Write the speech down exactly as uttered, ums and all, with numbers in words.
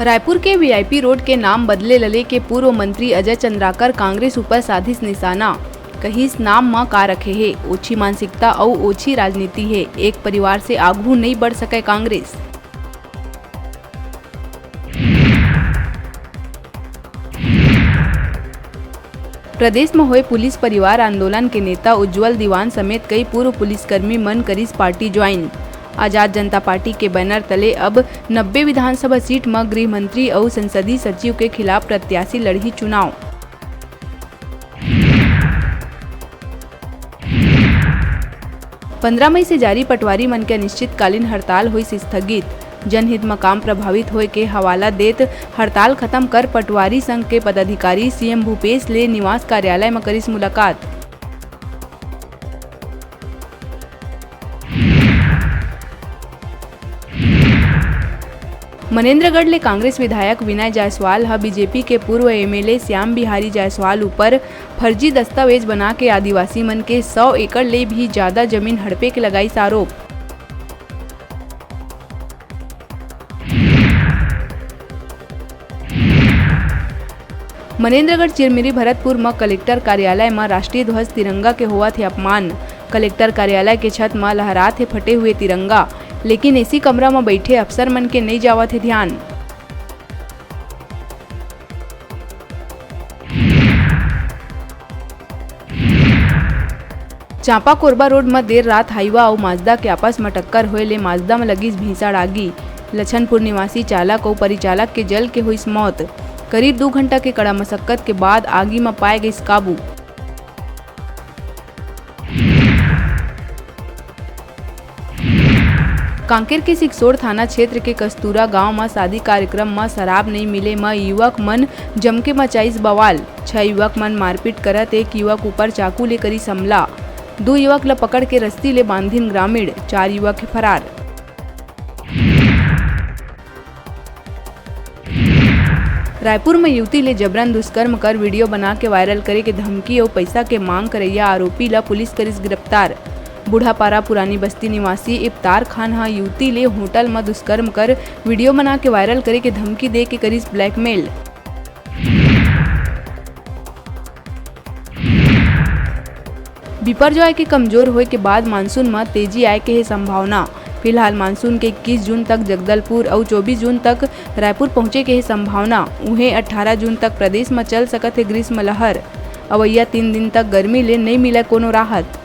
रायपुर के VIP road के नाम बदले ल लेके पूर्व मंत्री अजय चंद्राकर कांग्रेस ऊपर साधिस निशाना, कहिस, "नाम म का रखे हे? ओछी मानसिकता अउ ओछी राजनीति हे। एक परिवार से आगू नइ बढ़ सकय कांग्रेस।" प्रदेश म होए पुलिस परिवार आंदोलन के नेता उज्जवल दीवान समेत कई पूर्व पुलिसकर्मी मन करिस पार्टी ज्वाइन। आजाद जनता पार्टी के बैनर तले अब नब्बे विधानसभा सीट म गृह मंत्री अउ संसदीय सचिव के खिलाफ प्रत्याशी लड़ही चुनाव। पंद्रह मई से जारी पटवारी मन के अनिश्चितकालीन हड़ताल होइस स्थगित। जनहित म काम प्रभावित होए के हवाला देत हड़ताल खत्म कर पटवारी संघ के पदाधिकारी सीएम भूपेश ले निवास कार्यालय म करिस मुलाकात। मनेन्द्रगढ़ ले कांग्रेस विधायक विनय जायसवाल ह बीजेपी के पूर्व एमएलए श्याम बिहारी जायसवाल ऊपर फर्जी दस्तावेज बना के आदिवासी मन के सौ एकड़ ले भी जादा जमीन हड़पे के लगाइस आरोप। मनेन्द्रगढ़ चिरमिरी भरतपुर म कलेक्टर कार्यालय म राष्ट्रीय ध्वज तिरंगा के होवत हे अपमान। कलेक्टर कार्यालय के छत म लहरात हे फटे हुए तिरंगा, लेकिन एसी कमरा म बइठे अफसर मन के नइ जावत हे ध्यान। चांपा कोरबा रोड म देर रात हाईवा अउ माजदा के आपस म टक्कर होए ले माजदा म लगिस भीषण आगी। लछनपुर निवासी चालक अउ परिचालक के जल के होइस मौत। करीब दू घंटा के कड़ा मशक्कत के बाद आगी म पाए गइस काबू। कांकेर के सिकसोड़ थाना क्षेत्र के कस्तूरा गांव म शादी कार्यक्रम म शराब नइ मिले म युवक मन जमके मचाइस बवाल। छह युवक मन मारपीट करत एक युवक ऊपर चाकू ले करिस हमला। दू युवक ल पकड़ के रस्सी ले बांधिन ग्रामीण, चार युवक हे फरार। रायपुर म युवती ले जबरन दुष्कर्म कर वीडियो बना के वायरल करे के धमकी अउ पइसा के मांग करइया आरोपी ल पुलिस करिस गिरफ्तार। बूढ़ापारा पुरानी बस्ती निवासी इफ्तार खान ह युवती ले होटल म दुष्कर्म कर वीडियो बना के वायरल करे के धमकी दे के करिस ब्लैकमेल। बिपरजॉय के कमजोर होए के बाद मानसून म तेजी आए के हे संभावना। फिलहाल मानसून के इक्कीस जून तक जगदलपुर अउ चौबीस जून तक रायपुर पहुंचे के हे संभावना। उहें, अट्ठारह जून तक प्रदेश म चल सकत हे ग्रीष्म लहर। अवइया तीन दिन तक गर्मी ले नइ मिलय कोनो राहत।